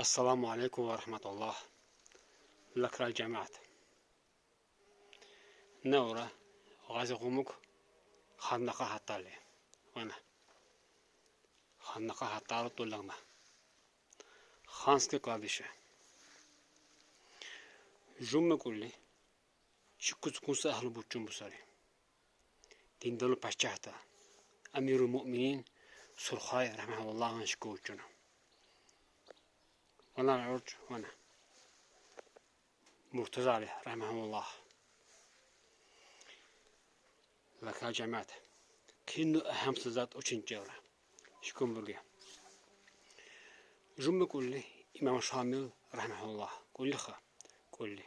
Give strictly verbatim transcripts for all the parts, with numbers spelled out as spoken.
Ассаламу алейкум ва рахматуллах. Лакрал жамаат. Науру гази гъумукъ ханнака хатале. Вана. Ханнака хатале тулана. Ханское кладбище. Жумме кулли. Шикку цукунса ахлу бучун бусари. Диндолу паччахта. Амирул муъминин Сурхай рахмахуллахын шикку учуна. Вана урч, вана. Муртазали рахмахуллах. Лакрал жамаат. Кинну ахамса зат учун чевра. Шикумбурге. Жумме кулли имам Шамил рахмахуллах. Кулли ха. Кулли.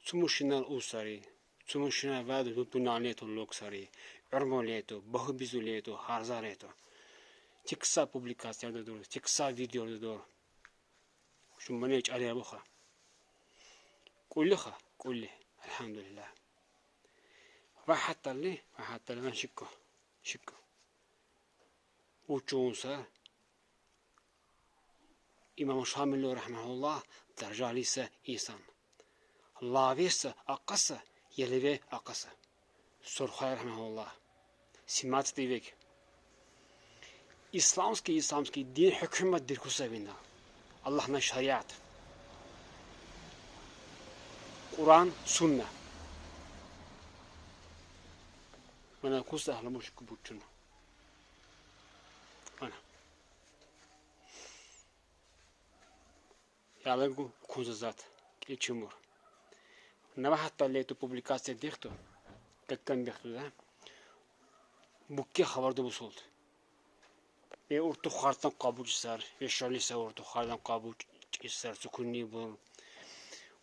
Цуму шинал усари. Цуму шинал ваду дутуналету локсари. Урмолету, бахубизулету, харзарету. Тикса публикация дадур, тикса видео дадур. Шумане чаре буха. Кулли ха, кулли. Алхамдулиллах. Ва хаталли, ва хаталли, ван шикку. Шикку. Учунса имам Шамилу рахмахуллах даржалиса инсан. Лавеса, акъаса, елеве акъаса. Сурхай рахмахуллах. Семнадцатый век. Исламский, исламский дин хукумат диркуса вина. Аллахна шариат. Къуран, сунна. Мана куса ахлу мушку бучуна. Вана. Ялыгу кунза зат. Кичумур. Нава хаталету публикация дехту. Каккан бехту да. Букке хабарду бусулт. Ве урту хартан къабучсар, ве шалиса урту хартан къабучсар, цукунни бур.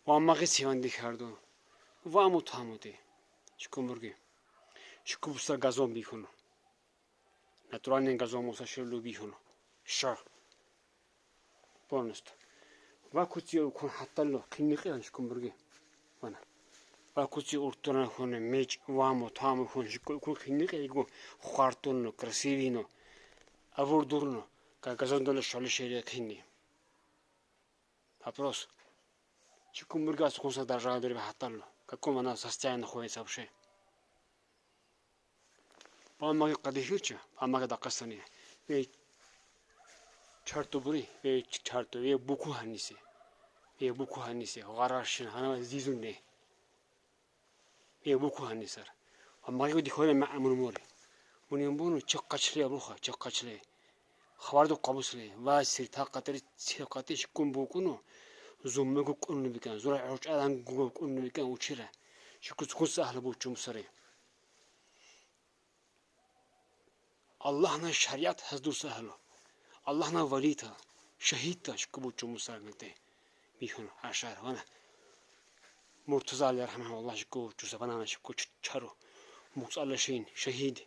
Ва магъи сиванди харду. Ва мутамути. Шикумурги. Шикубуса газон бихуну. Натуральный газон муса шерлу бихуну. Ша. Полностью. Ва куци укун хаталлу, къинни къиян шикумбурги. Вана. Ва куци уртуна хуну, меч, ваму, таму хун шику-, укун къинни къиягу, хартунну, красивину, авурдурну, ка газон доле шали шере къинни. Вопрос. Шикумбурги асу кунса даржа дори ва хаталлу. Каком она состоянии находится вообще? Ва магъи къадихирча, ва магъи дакъасани. Ве чарту бури, ве чарту, ве буку ханнисе. Ве буку ханнисе, гъарашин, ханава зизунне. Ве буку ханнисар. Ва магъи дихоре ма амун мури. Мунин буну чакъачле абуха, чакъачле. Хабарду къабусле, ва сир тақатри, сир тақатри шикумбукуну, зуммегу кунну бикан, зура урчалан гугу кунну бикан учира. Шикус кус ахлу бучумсари. Аллахна шариат хаздуса ахлу. Аллахна валита, шахидта шику бучумсар мете. Бихун ашар вана. Муртазали рахмахуллах шику бучуса вана шику ч-, чару. Муцалашин, шахид.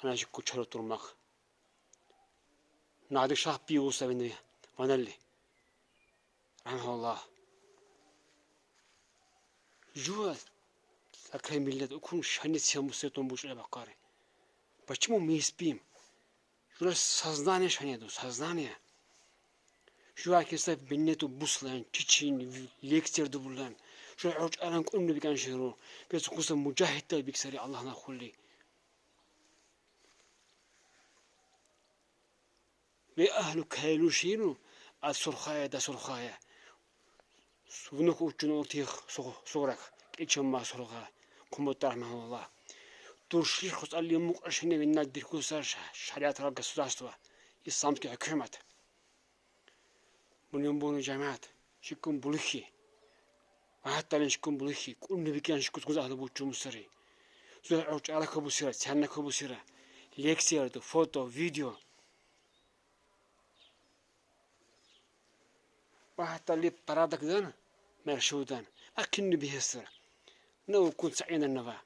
Вана шику чару турмах. Надир Шах би уса винри. Ваналли. Рахмахуллах. Жуа сакрай миллет укун шани сиамусе томбуч ле бакъари. Почему мы спим? Жуа сознание шани ду, сознание. Жуа кеса биннету буслан, чичин, лекцияр дубулан. Жуа урчалан кунну бикан шеру. Кеса куса муджахид та биксари Аллахна хулли. Ве ахлу кайлу шину, а сурхая да сурхая. Сувнук учун уртих су-, сурак, кичамма сурха, кумут рахмахуллах. Турши хуцалли мукъашине винна диркуса ша-, шариатра государство, исламский хукумат. Мунин буну жамаат, шикун булухи. Ва хаталин шикун булухи, кунну бикан шикус куз ахлу бучумсари. Зуа урчала кабусира, цянна кабусира. Лекцияр ду, фото, видео. Ва хатали парадак дан, мершудан. Акинну бихесир. Но укун цаина нава.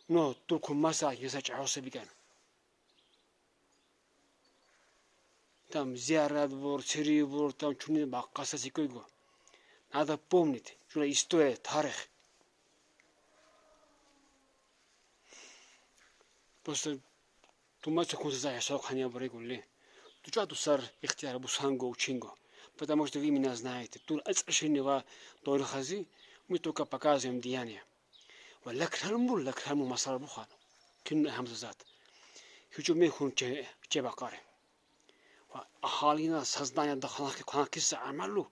Но турку маса еса чаоса биган. Там зиярат бур, сири бур, там чуни бакъаса сикойгу. Надо помнить, жура история, тарих. Просто тумаса кунса за яшал хания бари гулли. Ту ча ту сар ихтияр бу санго, учинго. Потому что вы меня знаете. Тур ацӀашини ва дорихази, мы только показываем деяния. Ва лекралмур, лекралмур масар бухар. Кин хамзазат. Хичу ме хун че, че бакаре. Ва ахалина сознание да ханахи, ханахи са амалу,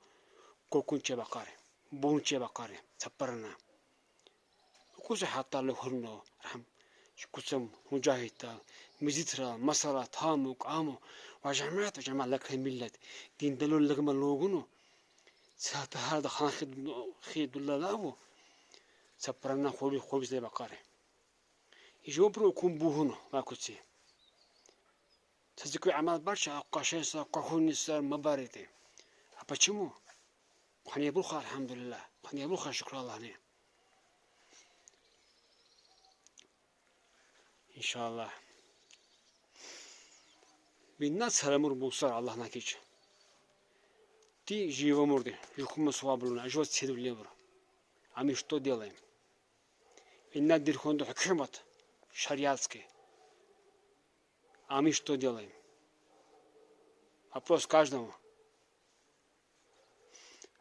кокун че бакаре. Бун че бакаре. Цапарана. Кусе хатта ле хурно, рахм. Кусем муджахидта, мизитра, масала, таму, каму. Ва жамаат, ва жамаат лекре миллет. Дин дело легма логуну. Са тахар да хан хи, хи дулла лаву. Са прана хоби, хоби зле бакаре. И жо про кум бугуну, ва куци. Са зикви амал барча, а кашен са, кахуни са, мабарите. А почему? Хане булха, алхамдулиллах. Хане булха, шукр Аллахне. Иншаллах. Винна царамур бусар Аллах накич. Ти живо мурди, жухума суаб луна, жо цедуле бур. А мы что делаем? Винна дирхонду хукумат шариатский. А мы что делаем? Вопрос каждому.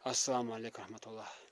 Ассаламу алейкум рахматуллах.